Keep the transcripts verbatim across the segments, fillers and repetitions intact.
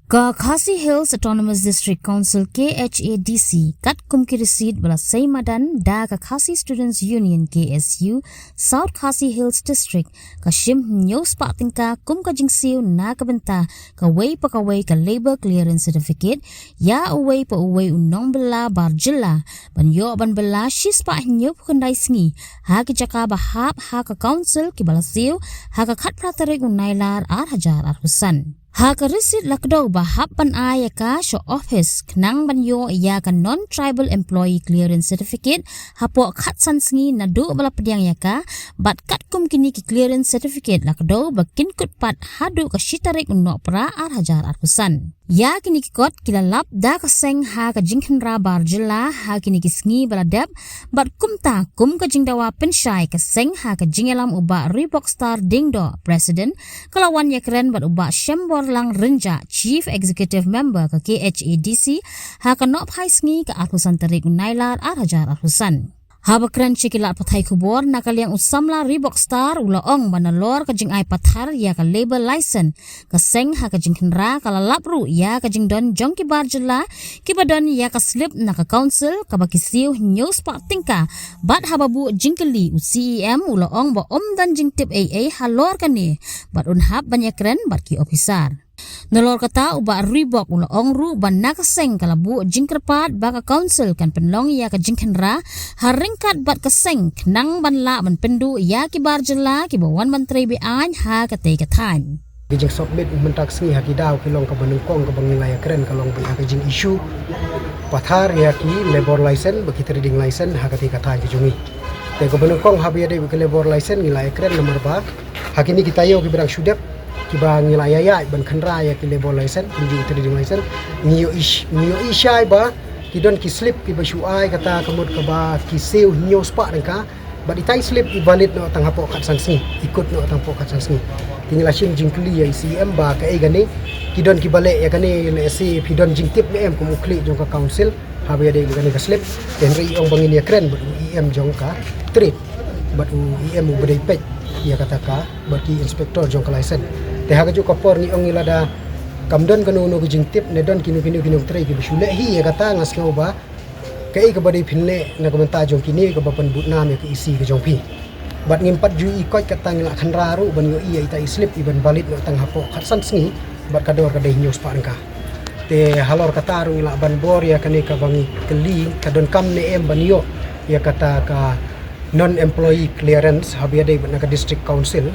Ka Khasi Hills Autonomous District Council, K H A D C, katkum ki receipt ba la sei madan da ka Khasi Students Union, K S U, South Khasi Hills District, ka shim hynñiew spah tyngka kum ka jingsiew na ka bynta kawei pa kawei ka Labour Clearance Certificate ïa uwei pa uwei u nongbylla bar jylla ban ïoh ban bylla shi spah hynñiew phew khyndai sngi ha ki jaka ba hap ha ka Council kiba la siew ha ka khatphra tarik u Nailar ar hajar arphew san. Ha ka receipt la kdew ba hap ban ai ïa ka sha office khnang ban ïoh ïa ka Non-Tribal Employee Clearance Certificate hapoh khatsan sngi naduh ba la pdiang ïa ka, bad katkum kine ki clearance certificate la kdew ba kin kut pat haduh ka shi tarik u Nohprah ar hajar arphew san. Ïa kine ki kot ki la lap da ka seng ha ka jingkhynra bar jylla ha kine ki sngi ba la dep, bad kumta kum ka jingdawa pynshai ka seng ha ka jingïalam u Bah Reebok Star Diengdoh, President, ka la wan ïakren bad u Bah Shemborlang Rynjah, Chief Executive Member ka K H A D C, ha ka Nohphai sngi ka arphew san tarik u Nailar ar hajar arphew san. Haba kren sha ki lad pathai khubor na ka liang u samla Reebok Star u la ong ba nalor ka jingai pathar ïa ka Labour License, ka seng ha ka jingkhynra ka la lap ruh ïa ka jingdon jong ki bar jylla kiba don ïa ka slip na ka Council kaba ki siew hynñiew spah tyngka, bad haba buh jingkylli u C E M u la ong ba um don jingtip ei ei halor kane, bad un hap ban ïakren bad ki ophisar. Nalor kata u Bah Reebok u la ong ruh ba na ka seng ka la buh jingkyrpad ba ka Council kan pynlong ïa ka jingkhynra ha ryngkat bad ka seng khnang ban lah ban pynduh ïa ki bar jylla kiba wan ban trei be-aiñ ha katei ka thaiñ. Ki jingsubmit mynta ka sngi ha ki daw ki long kaba nyngkong kaba ngi la ïakren ka long ba ïa ka jingissue pathar ïa ki Labour License bad ki Trading License ha katei ka thaiñ ka jong ngi. Te kaba nyngkong haba ïadei bad ki Labour License ngi la ïakren namar ba ha kine ki taïew kiba dang shu dep kiba ngi la ïaid ban khynra ïa ki Labour License, kumjuh Trading License, ngi ïohi sh-, ngi ïohi shai ba ki don ki slip kiba shu ai kata ka mut kaba ki siew hynñiew spah tyngka, bad itai slip i valid noh tang hapoh khatsan sngi, i kut noh tang hapoh khatsan sngi. Te ngi la shim jingkylli ïa i C E M ba kaei kane, ki don kiba leh ïa kane, lehse phi don jingtip ne em kum u khlieh jong ka Council haba ïadei bad kane ka slip. Te hynrei i ong ba ngin ïakren bad u E M jong ka Trade, bad u E M uba dei peit ïa kata ka, bad ki inspector jong ka license. Te ha kajuh ka por ngi ong ngi lada kam don kano kano ka jingtip ne don kino kino ki nongtrei kiba shu leh hi ïa kata, nga sngew ba kaei kaba dei phin leh na ka bynta jong kine kaba pynbud nam ïa ka E C ka jong phi. Bad ngim pat ju ïohi koit kata, ngi la khynra ruh ban ïohi ïa ita i slip iban valid noh tang hapoh khatsan sngi, bad ka dor ka dei hynñiew spah tyngka. Te halor kata ruh ngi lah ban bor ïa kane kaba ngi kylli, ka donkam ne em ban ïoh ïa kata ka Non-Employee Clearance haba ïadei bad na ka District Council.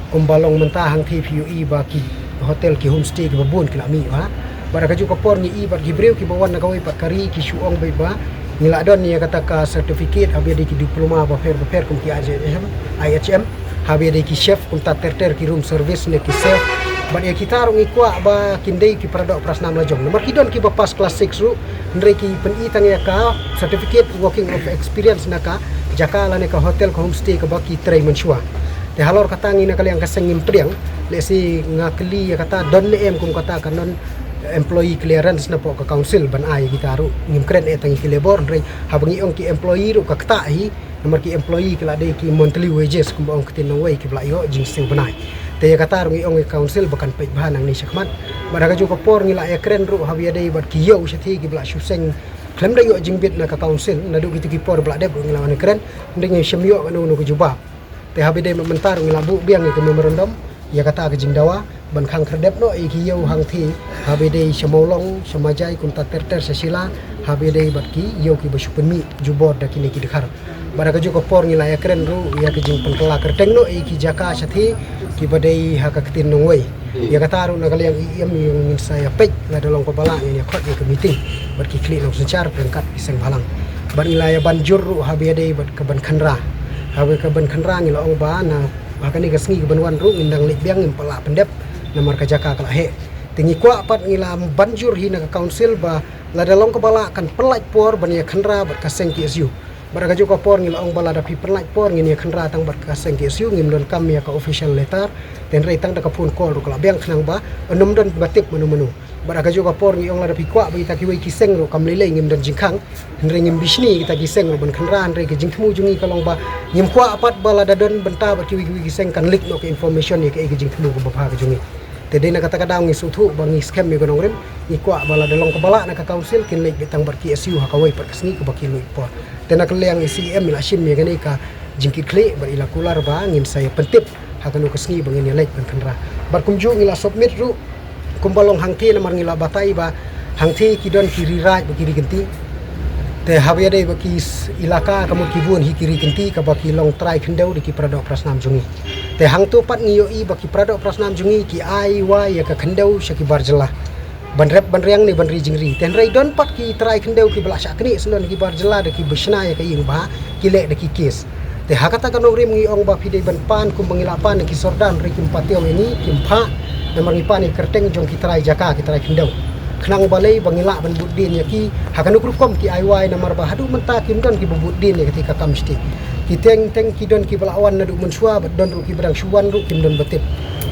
Kumba long mynta hangthie phi ïohi ba ki hotel, ki homestay kiba bun ki la mih bha. Bad ha kajuh ka por ngi ïohi bad ki briew kiba wan na kawei pat ka ri ki shu ong beit ba ngi la don ïa kata ka certificate haba ïadei ki diploma bapher bapher kum ki I H M, I H M, haba ïadei ki chef, kumta ter ter ki room service ne ki chef. Bad ïa kita ruh ngi kwah ba kin dei ki para doh para snam la jong. Namar ki don kiba pass class six ruh, hynrei ki pyni tang ïa ka certificate working of experience na ka jaka lane ka hotel, ka homestay kaba ki trei mynshuwa. Te halor kata ngi na ka liang ka seng ngim pdiang, lehse nga kylli ïa kata don ne em kum kata ka Non-Employee Clearance napoh ka Council ban ai ïa kita ruh. Ngim kren eh tang ïa ki labour, hynrei haba ngi ong ki employee ruh ka ktah hi, namar ki employee ki la dei ki monthly wages kumba ong ktien nongwei kiba la ïoh jingsiew bnai. Te ïa kata ruh ngi ong ïa ka Council ba kan peit bha nangne shakhmat. Bad ha kajuh ka por ngi la ïakren ruh haba ïadei bad ki ïew shathie kiba la shu seng khlem da ïoh jingbit na ka Council, naduh kito ki por ba la dep ruh ngi la wan ïakren, hynrei ngim shym ïoh kano kano ka jubab. Te haba ïadei mynta ruh ngi la buh biang ïa ka memorandum ïa kata ka jingdawa ban khang khyrdep noh ïa ki ïew hangthie haba ïadei sha Mawlong, sha Majai, kumta ter ter sha Shilla, haba ïadei bad ki ïew kiba shu pynmih jubor da kine ki dkhar. Bad ha kajuh ka por ngi la ïakren ruh ïa ka jingpynkylla kyrteng noh ïa ki jaka shathie kiba dei ha ka ktien nongwei. Ïa kata ruh na ka liang E M ngin sa ïa peit lada long kaba lah ngin ïa khot ïa ka meeting bad ki khlieh nongsynshar ryngkat ki seng bhalang. Bad ngi la ïa ban jur ruh haba ïadei bad ka ban khynra. Haba ka ban khynra ngi la ong ba na ha kane ka sngi ka ban wan ruh ngin dang leit biang, ngim pat lah pyndep namar ka jaka ka la heh. Te ngi kwah pat, ngi la ban jur hi na ka Council ba lada long kaba lah kan pynlait por ban ïa khynra bad ka seng K S U. Bad ha kajuh ka por ngi la ong ba lada phi pynlait por ngin ïa khynra tang bad ka seng K S U, ngim donkam ïa ka official letter. Te hynrei tang da ka phone call ruh ka la biang khnang ba ym don ba tip mano mano. Bad ha kajuh ka por ngi ong lada phi kwah ba kita kiwei ki seng ruh kam lei lei ngim don jingkhang. Hynrei ngim bishni kita ki seng ruh ban khynra, hynrei ka jingthmu jong ngi ka long ba ngim kwah pat ba lada don bynta bad kiwei kiwei ki seng kan leak noh ka information ïa kaei ka jingthmu kaba bha ka jong ngi. Te dei na kata ka daw ngi sngewthuh ba ngi skhem ïa ka nongrim, ngi kwah ba lada long kaba lah na ka council kin leit beit tang bad ki S U ha kawei pat ka sngi kaba ki luid por. Te na ka liang i C E M i la shim ïa kane ka jingkitkhlieh bad i la kular ba ngin sa ïa pyntip ha kano ka sngi ba ngin ïa leit ban khynra. Bad kumjuh ngi la submit ruh kumba long hangthie namar ngi la batai ba hangthie ki don ki ri raid bad ki ri kynti. Te haba ïadei bad ki s- ilaka ka mut ki bun hi ki ri kynti kaba ki long trai khyndew da ki paradoh parasnam jong ngi. Te hangto pat ngi ïohi ba ki paradoh parasnam jong ngi ki ai wai ïa ka khyndew sha ki bar jylla ban rep ban riang ne ban ri jingri. Te hynrei don pat ki trai khyndew kiba la shah knieh syndon ki bar jylla da kiba shna ïa ka ïing bha, ki leh da ki kes. Te ha kata ka nongrim ngi ong ba phi dei ban pan kumba ngi la pan ïa ki sordar, hynrei kim pat ïoh ïa ngi, kim phah. Namar ngi pan ïa ka kyrteng jong ki trai jaka, ki trai khyndew. Khnang balei ba ngi lah ban bud dien ïa ki ha kano ka rukom ki ai wai, namar ba haduh mynta kim don kiba bud dien ïa kata ka kam shti. Ki teng teng ki don kiba la wan naduh mynshuwa bad don ruh kiba dang shu wan ruh kim don ba tip.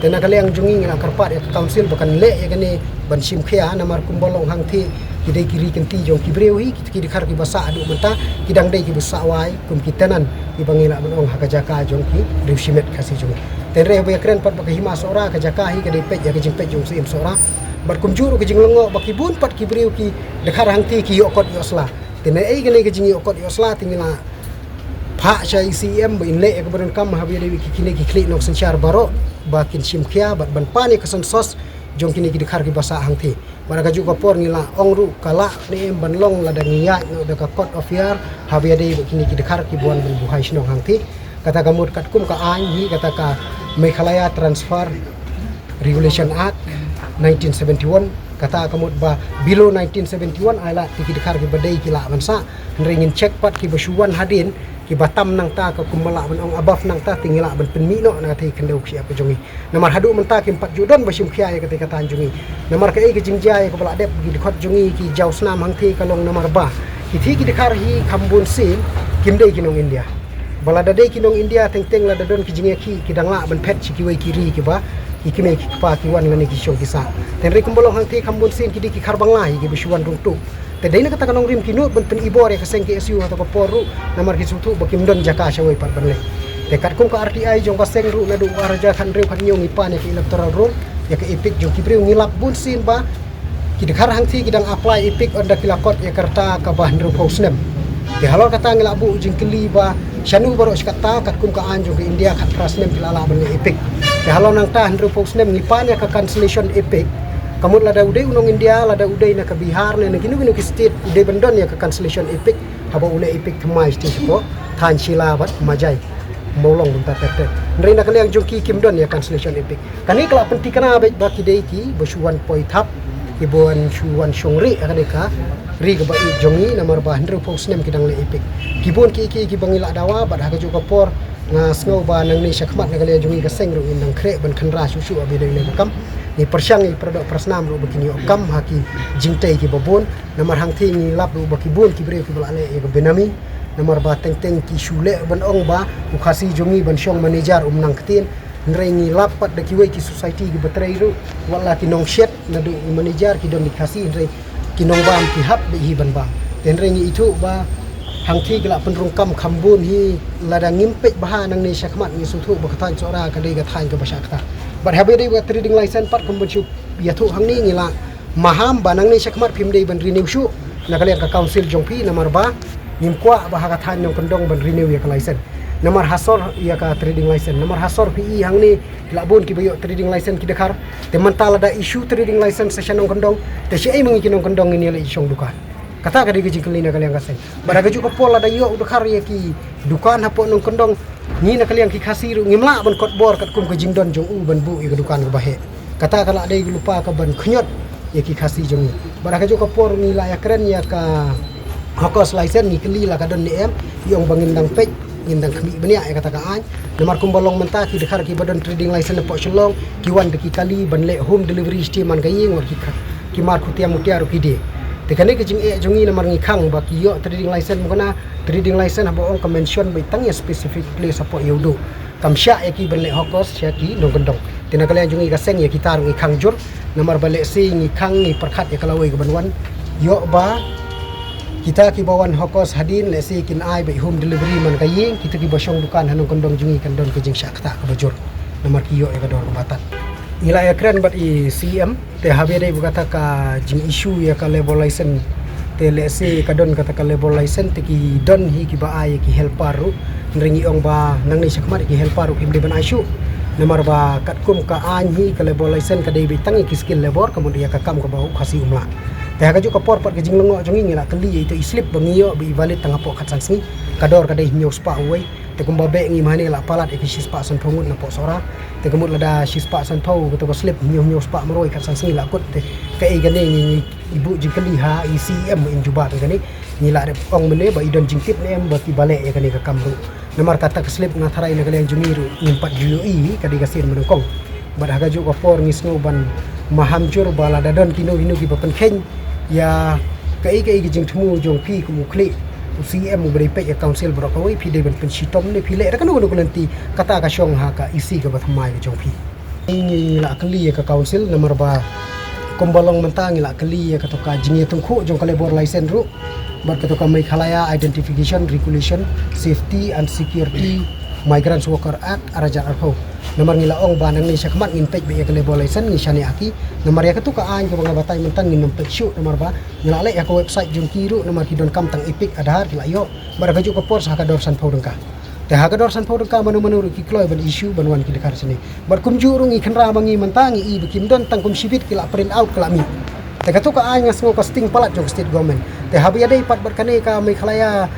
Te na ka liang jong ngi ngi la kyrpad ïa ka council ba kan leh ïa kane ban shim khia, namar kumba long hangthie ki dei ki ri kynti jong ki briew hi, ki dkhar kiba sah haduh mynta ki dang dei kiba sah wai kum ki tenant kiba ngi lah ban ong ha ka jaka jong ki briew shimet Khasi jong ngi. Te hynrei haba ïakren pat ba ka Hima Sohra ka jaka hi ka dei peit ïa ka jingpeit jong u Syiem Sohra. Bad kumjuh ruh ka jinglyngngoh ba ki bun pat ki briew ki dkhar hangthie ki ïoh kot ïoh sla. Te na ei kane ka jingïoh kot ïoh sla te ngi la phah sha i C E M ba in leh ïa kaba donkam haba ïadei bad ki kine ki khlieh nongsynshar baroh ba kin shim khia bad ban pan ïa ka synsos jong kine ki dkhar kiba sah hangthie. Bad ha kajuh ka por ngi la ong ruh ka lah ne em ban long lada ngi ïaid noh da ka Court of Affair haba ïadei bad kine ki dkhar kiba wan ban buhai shnong hangthie. Kata ka mut katkum ka aiñ hi kata ka Meghalaya Transfer Regulation Act nineteen seventy-one, kata ka mut ba below nineteen seventy-one ai lad te ki dkhar kiba dei ki lah ban sah. Hynrei ngin check pat kiba shu wan hadien, kiba tam nangta ka kumba lah ban ong above nangta te ngi lah ban pynmih noh na kata ka khyndew ka shyiap ka jong ngi. Namar haduh mynta kim pat ju don ba shim khia ïa kata ka thaiñ jong ngi. Namar kaei ka jingjia ïa kaba la dep ki dkhot jong ngi ki jaw snam hangthie ka long namar ba kitei ki dkhar hi kham bun sien kim dei ki nong India. Ba lada dei ki nong India teng teng lada don ki jingïakhih ki dang lah ban phet sha kiwei ki ri kiba ki kmie ki kpa ki wan lane ki shong ki sah. Te hynrei kumba long hangthie kham bun sien ki dei ki dkhar Bangla hi kiba shu wan rung tuh. Te dei na kata ka nongrim ki nud ban pynibor ïa ka seng K S U ha kata ka por ruh namar ki sngewthuh ba kim don jaka shawei pat ban leit. Te katkum ka R T I jong ka seng ruh naduh u ar hajar khathynriew khathynñiew ngi pan ïa ka electoral roll, ïa ka EPIC jong ki briew, ngi lap bun sien ba ki dkhar hangthie ki dang apply EPIC ynda ki la kot ïa ka rta kaba hynriewphew snem. Te halor kata ngi la buh jingkylli ba shano baroh shi katta, katkum ka aiñ jong ka India khatphra snem ki la lah ban leh EPIC. Te halor nangta hynriewphew snem ngi pan ïa ka cancellation EPIC. Ka mut lada u dei u nong India, lada u dei na ka Bihar ne na kino kino ki state u dei ban don ïa ka cancellation EPIC haba u leh EPIC thymmai shatei shapoh thaiñ Shilla bad Majai, Mawlong kumta ter ter. Hynrei na ka liang jong ki kim don ïa cancellation EPIC. Kane ka la pynthikna beit ba ki dei kiba shu wan poi thap, kiba wan shu wan shong rieh ha kane ka ri kaba ïeit jong ngi namar ba hynriewphew snem ki dang leh EPIC. Ki bun kiei kiei kiba ngi la dawa bad ha kajuh ka por nga sngew ba nangne shakhmat na ka liang jong ngi ka seng ruh ngin dang khreh ban khynra shuh shuh haba ïadei bad ka kam. Ngi pyrshang ïa ki paradoh parasnam ruh ba kin ïoh kam ha ki jingtei kiba bun. Namar hangthie ngi lap ruh ba ki bun ki briew kiba la leh ïa ka benami. Namar ba teng teng ki shu leh ban ong ba u Khasi jong ngi ban shong manager um nang ktien. Hynrei ngi lap pat da kiwei ki society kiba trei ruh, wat la ki nongshet naduh u manager ki don ki Khasi, hynrei ki nongbam ki hap beit hi ban bam. Te hynrei ngi ithuh ba hangthie ki la pynrung kam kham bun hi, lada ngim peit bha nangne shakhmat ngi sngewthuh ba ka thaiñ Sohra ka dei ka thaiñ kaba shah kata. Bad haba ïadei bad ka trading license pat kumba shu ïathuh hangne ngi la maham ba nangne shakhmat phim dei ban renew shuh na ka liang ka council jong phi namar ba ngim kwah ba ha ka thaiñ nongkyndong ban renew ïa ka license. Namar ha sor ïa ka trading license. Namar ha sor phi i hangne ki la bun kiba ïoh trading license ki dkhar. Te mynta lada issue trading license sha nongkyndong, te shaei ma ngi ki nongkyndong ngin ïaleit shong dukan? Kata ka dei ka jingkylli na ka liang ka seng. Bad ha kajuh ka por lada ïoh u dkhar ïa ki dukan hapoh nongkyndong, ngi na ka liang ki Khasi ruh ngim lah ban kot bor katkum ka jingdon jong u ban buh ïa ka dukan kaba heh. Kata ka la dei ka lypa kaban khñiot ïa ki Khasi jong ngi. Bad ha kajuh ka por ngi la ïakren ïa ka hawkers license, ngi kylli la ka don ne em, i ong ba ngin dang peit, ngin dang khmih bniah ïa kata ka aiñ. Namar kumba long mynta ki dkhar kiba don trading license hapoh Shillong ki wan da ki kali ban leh home delivery shatei man ka ïing, wat ki kha- ki mar khutia mutia ruh ki die. Te kane ka jingeh jong ngi namar ngi khang ba ki ïoh trading license, mukna trading license haba ong ka mention beit tang ïa specific place hapoh Ïewduh. Kam shah ïa ki ban leh hawkers sha ki nongkyndong. Te na ka liang jong ngi ka seng ïa kita ruh ngi khang jur. Namar ba lehse ngi khang ngi pyrkhat ïa ka lawei kaban wan. Ïoh ba kita kiba wan hawkers hadien lehse kin ai beit home delivery man ka ïing, kita kiba shong dukan ha nongkyndong jong ngi kan don ka jingshah ktah kaba jur. Namar ki ïoh ïa ka dor kaba tad. Ngi la ïakren bad i C M, te haba ïadei bad kata ka jing issue ïa ka labour license, te lehse ka don kata ka labour license, te ki don hi kiba ai ïa ki helper ruh. Hynrei ngi ong ba nangne shakhmat ïa ki helper ruh kim dei ban ai shuh. Namar ba katkum ka aiñ hi ka labour license ka dei beit tang ïa ki skilled labour, ka mut ïa ka kam kaba u Khasi um lah. Te ha kajuh ka por pat ka jinglyngngoh jong ngi, ngi la kylli ïa ito i slip ba ngi ïoh ba i valid tang hapoh khatsan sngi. Ka dor ka dei hynñiew spah uwei. Te kumba beh ngi mynne la palat ïa ki shispah sanphew ngut napoh Sohra. Te ka mut lada shispah sanphew kato ka slip hynñiew hynñiew spah marwei khatsan sngi la kut, te kaei kane ngi, ngi i buh jingkylli ha i C M in jubab ïa kane. Ngi la dep ong mynne ba i don jingtip ne em ba kiba leh ïa kane ka kam ruh. Namar kata ka slip nga tharai na ka liang jong ngi ruh ngim pat ju ïohi, ka dei ka sien ba nyngkong. Bad ha kajuh ka por ngi sngew ban maham jur ba lada don kino kino kiba pynkheiñ ïa kaei kaei ka jingthmu jong phi kum u khlieh u C M uba dei peit ïa ka council baroh kawei, phi dei ban pynshitom ne phi leh da kano kano ka lynti, kata ka shong ha ka E C kaba thymmai ka jong phi. Ngi la kylli ïa ka council namar ba kumba long mynta ngi la kylli ïa kato ka jingïatyngkhuh jong ka labour license ruh bad kato ka Meghalaya Identification Regulation, Safety and Security, Migrants Worker Act, ar hajar arphew. Namar ngi la ong ba nangne shakhmat ngin peit beit ïa ka labour license, ngi shaniah ha ki. Namar ïa kato ka aiñ kaba nga batai mynta ngin ym peit shuh namar ba ngi la leh ha ka website jong ki ruh, namar ki donkam tang EPIC, Aadhaar, ki la ïoh. Bad ha kajuh ka por sa ha ka dor sanphew tyngka. Te ha ka dor sanphew tyngka mano mano ruh ki kloi ban issue ban wan ki dkhar shane. Bad kumjuh ruh ngi kynra ma ngi mynta ngi i ba kim don tang kum shibit ki la print out ki la mih. Te kato ka aiñ nga sngew ka sting palat jong ka state government. Te haba ïadei pat bad kane ka Meghalaya,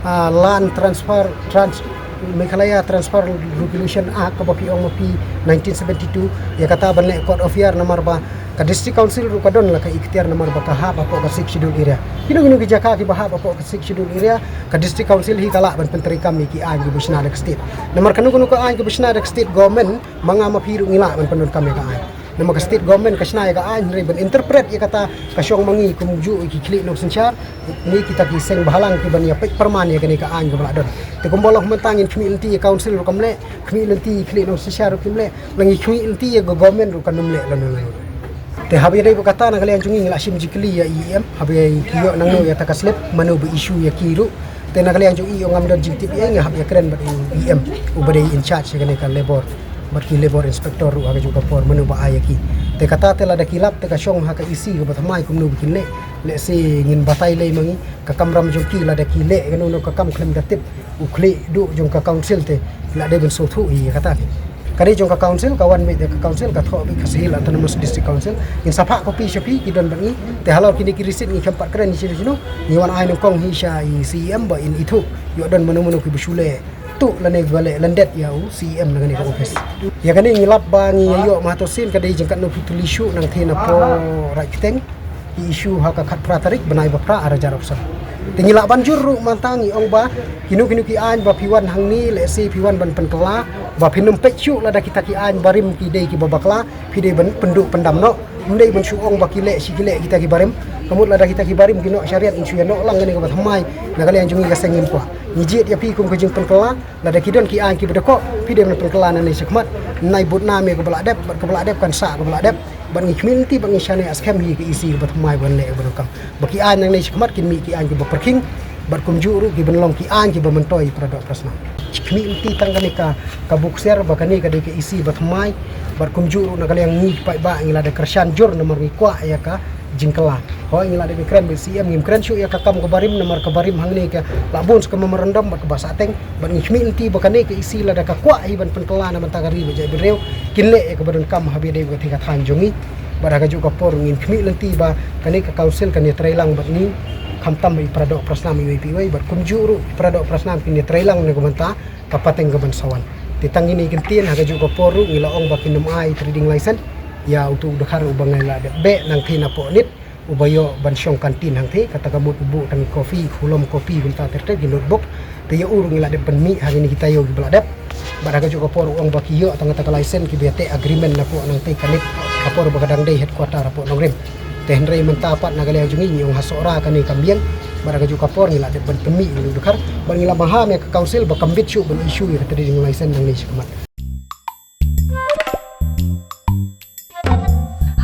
ah, Land Transfer, Trans-, Meghalaya Transfer Regulation Act kaba phi ong ma phi nineteen seventy-two, ïa kata ban leh court of year namar ba ka District Council ruh ka don la ka iktiar namar ba ka hap hapoh ka Sixth Schedule area. Kino kino ki jaka kiba hap hapoh ka Sixth Schedule area, ka District Council hi ka lah ban pyntreikam ïa ki aiñ kiba shna da ka state. Namar kano kano ka aiñ kiba shna da ka state government, ma nga ma phi ruh ngi lah ban pyndonkam ïa ka aiñ. Namar ka state government ka shna ïa ka aiñ, hynrei ban interpret ïa kata ka shong ma ngi kumjuh ïa ki khlieh nongsynshar, ngi kita ki seng bhalang kiban ïa peit pyrman ïa kane ka aiñ kaba la don. Te kumba long mynta ngin khmih lynti ïa ka council ruh kam leh, khmih lynti ïa ki khlieh nongsynshar ruh kim leh, la ngi khmih lynti ïa ka government ruh kan ym leh lano lano. Te haba ïadei bad kata na ka liang jong ngi ngi la shim jingkylli ïa i E M, haba ïa ki ïoh nangno ïa kata ka slip, mano ba issue ïa ki ruh. Te na ka liang jong i ong ngam don jingtip ïa, ngi hap ïakren bad i E M uba dei in charge ïa kane ka labour bad ki labour inspector ruh ha kajuh ka por mano ba ai ïa ki. Te kata te lada ki lap te ka shong ha ka E C kaba thymmai kumno ba kin leh. Lehse ngin batai lei ma ngi, ka kamram jong ki lada ki leh kano kano ka kam khlem da tip u khlieh duh jong ka council te ki la dei ban sngewthuh hi ïa kata. Ka dei jong ka council, ka wan beit da ka council, ka thoh beit ka Sahel Autonomous District Council. Ngin sa phah copy sha phi ki don bad ngi. Te halor kine ki receipt ngi khlem pat kren ïa shino shino. Ngi wan ai nyngkong hi sha i C E M ba in ithuh ïoh don mano mano kiba shu leh tuh lane ba leh lyndet ïa u C E M na kane ka office. Ïa kane ngi lap ba ngi ïoh ma hato sien ka dei jingkatno phi tylli shuh nangthie napoh Raid Kyrteng. Ki issue ha ka khatphra tarik bnai ba phra ar hajar arphew san. Te ngi lah ban jur ruh mynta ngi ong ba kino kino ki aiñ ba phi wan hangne, lehse phi wan ban pynkylla, ba phin ym peit shuh lada kita ki aiñ barim ki dei kiba bakla, phi dei ban pynduh pyndam noh. Ym dei ban shu ong ba ki leh shi ki leh kita ki barim. Ka mut lada kita ki barim ki noh shariat, in shu ïa noh lang kane kaba thymmai na ka liang jong ngi ka seng ngim kwah. Ngi jied ïa phi kum ka jingpynkylla, lada ki don ki aiñ kiba dkoh, phi dei ban pynkylla nangne shakhmat. Nai bud nam ïa kaba la dep, bad kaba la dep kan sah kaba la dep. Bad ngi khmih lynti bad ngi shaniah skhem hi ka E C kaba thymmai ban leh kaba donkam. Ba ki aiñ nangne shakhmat kin mih ki aiñ kiba pyrkhing, bad kumjuh ruh ki ban long ki aiñ kiba myntoi para doh para snam. Khmih lynti tang kane ka, ka bukser ba kane ka dei ka E C ba thymmai, bad kumjuh ruh na ka liang ngi paidbah ngi la da kyrshan jur namar ngi kwah ïa ka jingkylla. Hooid ngi la dep kren bad C M, ngim kren shuh ïa ka kam ka barim namar ka barim hangne ka la bun sa ka memorandum bad kaba sahteng, bad ngi khmih lynti ba kane ka E C lada ka kwah hi ban pynkylla na bynta ka ri bad jaitbynriew, kin leh ïa kaba donkam ha ba ïadei bad katei ka thaiñ jong ngi. Bad ha kajuh ka por ngin khmih lynti ba kane ka council kan ïatreilang bad ngi, khamtam ba i para doh para snam iwei pa iwei, bad kumjuh ruh i para doh para snam kin ïatreilang na ka bynta ka pateng kaban sa wan. Te tang kine ki ktien, ha kajuh ka por ruh ngi la ong ba kin ym ai trading license ïa uto u dkhar uba ngi la dep beh nangthie napoh Nit, uba ïoh ban shong canteen hangthie, kata ka mut u buh tang i coffee, i khulom coffee, kumta ter ter, ki notebook. Te ïa u ruh ngi la dep pynmih ha kine ki taïew kiba la dep. Bad ha kajuh ka por u ong ba ki ïoh tang kata ka license kiba ïateh agreement napoh nangthie ka Nit, ka por ba ka dang dei headquarter hapoh Nongrim. Te hynrei mynta pat na ka liang jong ngi ngi ong ha Sohra kane kam biang. Bad ha kajuh ka por ngi la dep ban pynmih ïa u dkhar. Bad ngi la maham ïa ka council ba kam bit shuh ban issue ïa ka trading license nangne shakhmat.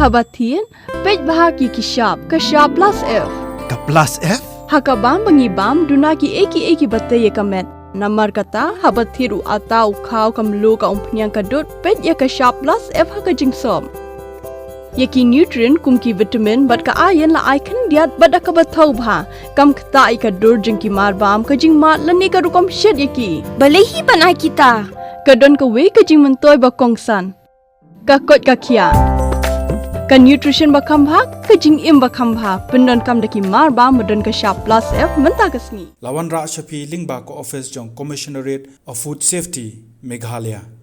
Haba thied, peit bha ki ki shap, ka shap plus F. Ka plus F? Ha ka bam ba ngi bam, duna kiei kiei kiba tei ïa ka met. Namar kata, haba thied u ata, u khaw, ka mluh, ka umphniang, ka dud, peit ïa ka Sharp Plus F ha ka jingsop. Ïa ki nutrient kum ki vitamin bad ka iron la ai khyndiat bad da kaba thaw bha. Kam ktah ïa ka dur jong ki marbam, ka jingmad lane ka rukom shet ïa ki. Balei hi ban ai kita? Ka don kawei ka jingmyntoi ba kongsan. Ka koit ka khiah. Ka nutrition ba kham bha, ka jingim ba kham bha. Pyndonkam da ki marbam ba don ka Sharp Plus F mynta ka sngi. La wanrah sha phi lyngba ka office jong Commissionerate of Food Safety, Meghalaya.